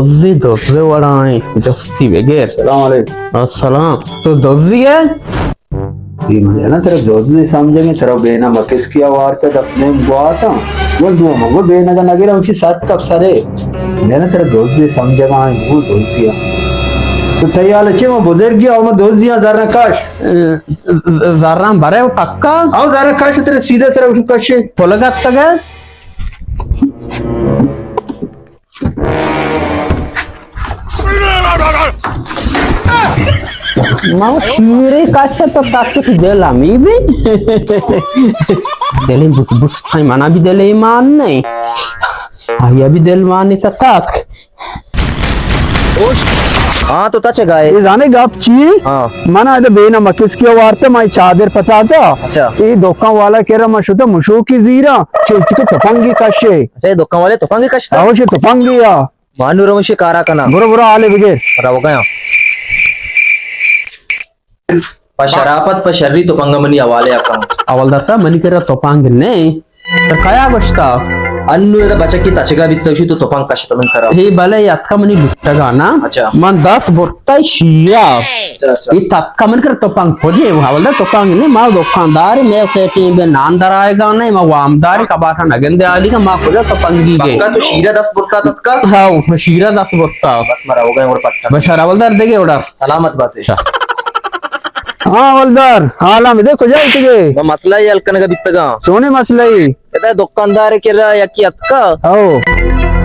دزی، دزی وڑائیں، جستی بگر۔ سلام علیکم۔ السلام۔ تو دزی ئے؟ اے من نا ترا دزی سمجھگیں، ترا بینا مکسکیا وارتا دپ نیم گواتا۔ گل دو مگو بینا کا نگرا اسی سات کپ سرے۔ من نا ترا دزی سمجھگا، ہوں دزی۔ تو تیال چے، من بزرگی او من دزیاں زرنا کش۔ ز-، ز-، زراں برے و ٹکا؟ او زراں کش، ترے سیدھا سر اٹھ کشے۔ پلگا تگے؟ ما شیرے کش تو تک دل ہمی بھی۔ دلیں بوت بوت، منا بھی دل ایمان نہیں۔ آیا بھی دل مانی تک۔ اوش۔ ہاں، تو تچ گائے۔ اے زانے گپ چی؟ ہاں۔ من ادا بینا مکسکیا وارتا، مائی چادر پتاتا۔ اچھا۔ اے دکان والا کرا من شتا مشوکی زیرا، چلچکے تپنگی کشے۔ اچھا، اے دکان والے تپنگی کشتا؟ آو، چے تپنگی یا۔ مانو روشے کارا کنا۔ برو، برو، آلے بگیر۔ روگایا۔ پہ شرافت، پہ شری تپنگ منی حوالے کن۔ اول دستا منی کرا تپنگ نہیں۔ تو کیا گوشتا؟ انو ادا بچکی تچگا بیتا، شو تو تپنگ کشت من سرا۔ ہی بلے اتکا منی لٹگا نا۔ اچھا۔ من دست برتا شیرا۔ اچھا، اچھا۔ اے تتکا من کر تپنگ کجے، حوالدار تپنگ نے، ما دکاندار، میں سے پین بے نان در آئے گا نہیں، ما وامدار، کباٹا نگندے آلی کا، ما کجا تپنگی گے۔ پکا تو شیرا دست برتا تتکا؟ ہاں، شیرا دست برتا۔ بس مرا ہو گئے اور پٹا۔ بشار حوالدار دگے اوڑا۔ سلامت باتے۔ اچھا۔ ہاں حوالدار، حالا میں دے کجا اتگے؟ ما مسئلہ ہی حل کنگا بیتگا۔ سونے مسئلہ ہی؟ ادا دکاندار کرا یکی اتکا۔ او۔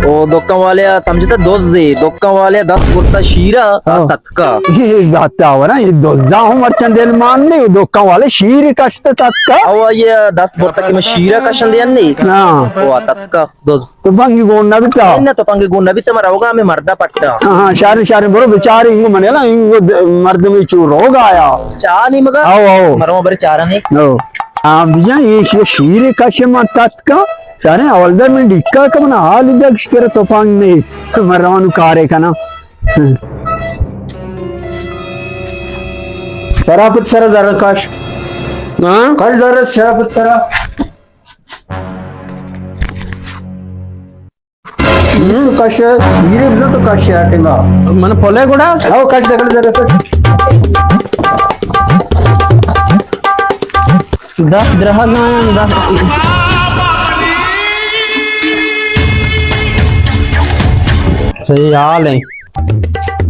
او دکان والے سمجھتا دزے، دکان والے دست برتا شیرا، او۔ تتکا۔ اے بات آورا، اے دزا ہوں مرچن دل مان نہیں، دکان والے شیر کشت تتکا۔ او یہ دست برتا کہ میں شیرا کشن دے نہیں۔ ہاں۔ او تتکا دز۔ تو بنگی گون نہ بیتا؟ نہ، تو بنگی گون نہ بیتا، مرا ہوگا ہمیں مردا پٹا۔ ہاں، ہاں، شارے، شارے، برو بیچارے، انگو منیلا، انگو د-، مردمی چو روگ آیا۔ چاہ نہیں مگا؟ آو، آو۔ مرا برے چارا نہیں۔ آو۔ آ، بجا، اے شی-، شیر کش من تتکا، شارے حوالدار من ڈکا کا من حال دگ شکر تپنگ نہیں، من روانو کارے کنا۔ شرافت سرا زر کش۔ ہاں؟ کش زر شرافت سرا۔ تو کش، شیرے بزن تو کش یار ٹیما۔ من پولے گڑا؟ او کش دگل ذرا سے۔ دس درہگ آیاں، دس۔ صحیح حال ہے۔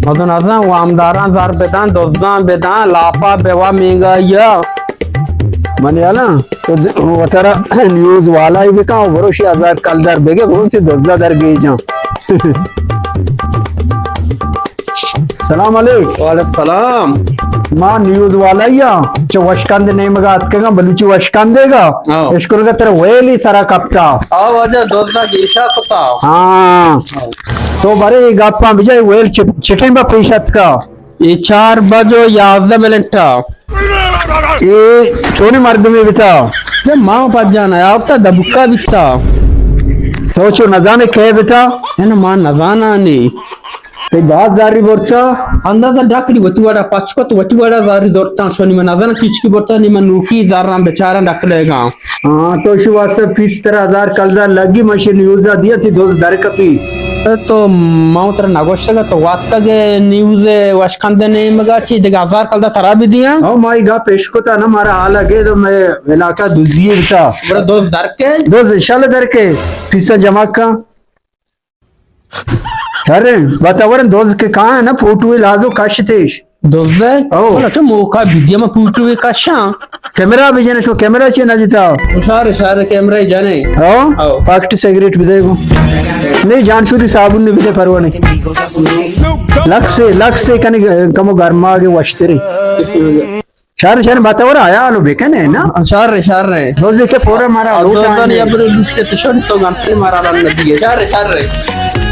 مدن ازاں وامداراں زر بداں، دزاں بداں، لاپا بوا مینگایا۔ من یالا۔ تو د-، وترا نیوز والا ہی بکن، و بروشی ہزار کلدار بگے، برو چی دزا در گیجاں۔ سلام علیک۔ وعلیکم سلام۔ ما نیوز والا ہی ہاں، چہ وشکند نیمگا اتکگاں، بلوچی وشکندے گا۔ ہاں۔ اشکرگا ترا ویلی سرا کپتا۔ آ واجہ دزا گیشا کتا۔ ہاں۔ ہاں۔ تو برے گپاں بجائے ویل چ-، چٹیں با پیش اتکا۔ اے چار بج و یازدہ منٹا۔ اے چونی مردمے بتا؟ اے ما پجانا، آپتا دبکا بتا۔ تو چو نزانے کئے بتا؟ اے نا ما نزانا نی۔ اے باز زاری برتا؟ اندازہ ڈکڑی وتی وڑا پچ کت، وتی وڑا زاری زورتا، چونی من نزانا چیچکی برتا، نی من نوکی زاراں بچاراں ڈکلے گا۔ ہاں، تو شی واسطہ پیسر ہزار کلدار لگی، من شی نیوزا دیا، تی دوز در کپی۔ تو ما ترا نگوشتگا، تو واتگے نیوز وشکند نیمگا چی دگہ ہزار کلدار ترا بدیاں؟ او مائی گپ اشکتا نا، مارا حالا گے تو میں علاقہ دزی بتا۔ برا دوز در کے؟ دوز انشاءاللہ در کے، پیسہ جمع کا۔ ارے، بتاورن دوز کے کہاں ہے نا، فوٹو لازو کشتیش۔ دوز ہے؟ او۔ بولا تو موقع ویڈیو میں فوٹو کشاں۔ کیمرہ بھی جنے، شو کیمرہ چے نہ جتا۔ شار، شار کیمرہ جنے۔ او؟ او۔ پاکٹ سگریٹ بھی دے گو۔ نہیں، جان شودی صابن نے بھی دے پروانے۔ لکھ سے، لکھ سے کنے کمو گرما کے وشتری۔ شر، شر، باتور حیال بکنے نا۔ شر، شر۔ روزے کے پورا مارا آ، لوٹ دوستان آئیں۔ یا بڑے لوٹ کے تشن تو گنتے مارا لن ندیے۔ شر، شر۔